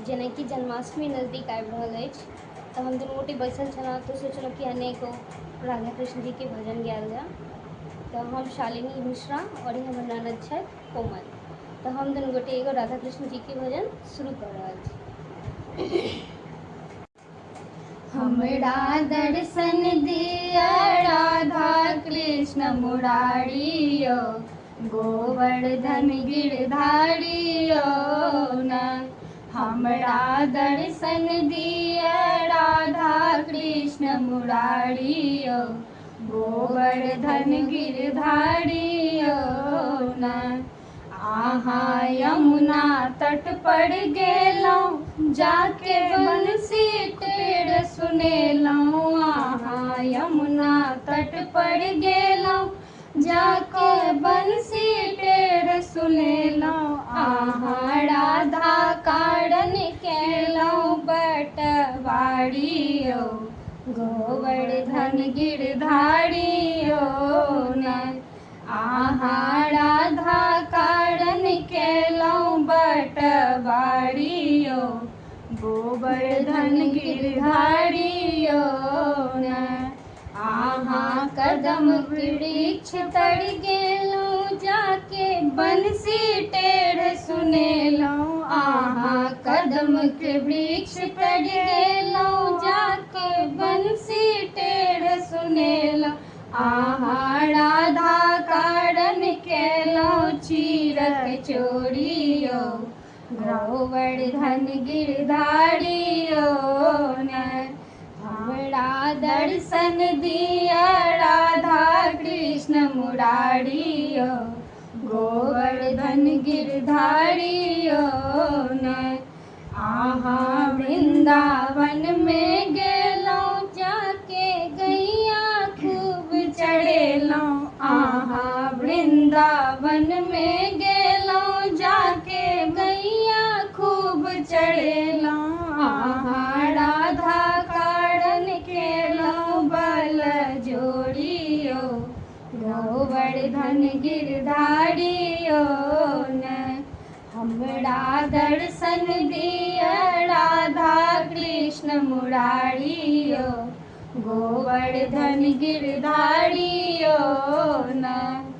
जेनाकि जन्माष्टमी नजदीक आबि रहल अछि तऽ हम दुनू गोटे बैसल छलहुँ तऽ सोचलहुँ कि अनेको राधा कृष्ण जीके भजन गायल जाय। तऽ हम शालिनी मिश्रा आओर ई हमर ननद छथि कोमल। तऽ हम दुनू गोटे एगो राधा कृष्ण जीके भजन शुरू कऽ रहल छी। हमरा दर्शन दिया राधा कृष्ण मुरारियो, गोवर्धन गिरधारियो न। हमरा दर्शन दिया राधा कृष्ण मुरारियो, गोवर्धन गिरधारियो न। अहाँ यमुना तट पर गेलहुँ, जाके बंसी टेढ़ सुनेलहुँ। अहाँ यमुना तट पर गेलहुँ, जाके बंसी टेढ़ सुनेलहुँ। अहाँ राधा कारण केलहुँ बटवारियो, गोवर्धन गिरधारियो न। अहाँ राधा कारण केलहुँ बटवारियो, गोवर्धन गिरधारियो न। अहाँ कदम वृक्ष तर गेलहुँ, जाके बंसी टेढ़ सुनेलहुँ। अहाँ कदम के वृक्ष तर गेलहुँ, जाके बंसी टेढ़ सुनेलहुँ। अहाँ राधा कारण केलहुँ चीरक चोरियो, गोवर्धन गिरधारियो न। हमरा दर्शन दिया राधा कृष्ण मुरारियो, गोवर्धन गिरधारियो न। अहाँ वृंदावन में गेलहुँ, जाके गैया खूब चढ़ेलहुँ। अहाँ वृंदावन में गेलहुँ, जाके गैया खूब चढ़ेलहुँ। अहाँ राधा कारण केलहुँ बल जोड़ियो, गोवर्धन गिरधारियो न। हमरा दर्शन दिया राधा कृष्ण मुरारियो, गोवर्धन गिरधारियो न।